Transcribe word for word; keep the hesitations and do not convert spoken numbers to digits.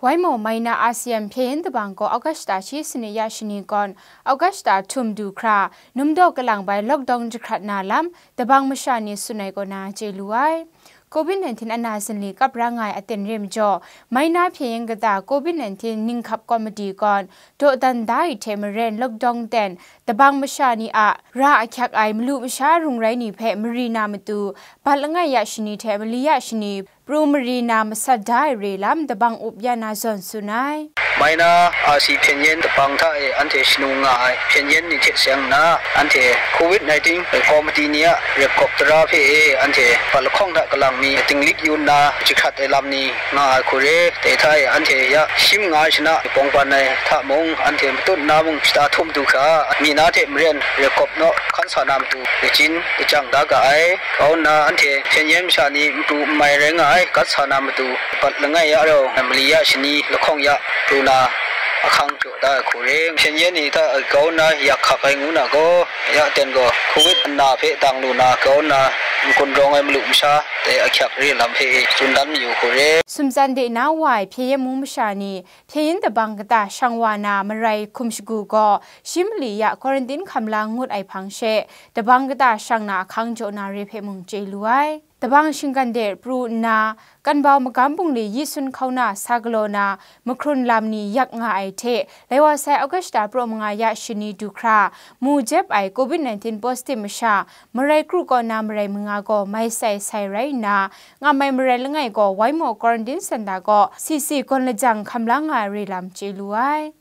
Wai maw mai na R C M hpyen yin dabang gaw August shi sanit ya shani kawn August htum du hkra, numdaw kalang bai lockdown jahkrat na lam dabang masha ni tsun ai kaw na chye lu ai. Covid nineteen ana zinli kap ra nga ai aten re majaw, mai na hpyen yin kata Covid nineteen ninghkap komiti gawn dawdan da ai hte maren lockdown ten dabang masha ni a ra ahkyak ai malu masha rung rai ni hpe mari na matu, bat langai ya shani hte mali ya shani, pru mari na masat da ai re lam dabang up ya na zawn tsun ai. Mai na R C hpyen yin dabang hta e anhte shanu nga ai hpyen yin ni hte seng nna, anhte Covid nineteen komiti ni a repkawp tara hpe e anhte bat lahkawng hta kalang mi tinglik yu nna jahkrat ai lam ni nga ai hku re. Dai hta e anhte ya shim nga ai shana, pawng pan ai hta mung, anhte matut na mung shata htum du hkra, mi na hte maren repkawp naw hkan sa na matu, lachin lachyang da ga ai. Kau nna anhte hpyen yin masha ni n pru n mai rai nga ai, gat sa na matu, bat langai ya rau, mali ya shani lahkawng ya pru na ahkang jaw da ai hku re. Hpyen yin ni hta kau nna yak hkak ai ngu na gaw, ya ten gaw, Covid nna hpe dang lu na kau nna, n gun rawng ai malu masha, dai ahkyak re lam hpe e tsun dan mayu hku re. Sumtsan de na wa ai hpyen yin mung masha ni, hpyen yin dabang kata shang wa na marai hkum shagu gaw, shi mali ya quarantine hkam la ngut ai hpang she, dabang kata shang na ahkang jaw na re hpe mung chye lu ai. Dabang shinggan de pru nna, kanbau magam bungli yi sun hkau na sa galaw na mahkrun lam ni yak nga ai hte, lai wa sai August praw manga ya shani du hkra, mu jep ai Covid nineteen positive masha, marai kru kaw na marai manga gaw mai sai sai rai nna, ngam ai marai langai gaw Waimo Quarantine Center gaw C C gawn lajang hkam la nga ai re lam chye lu ai.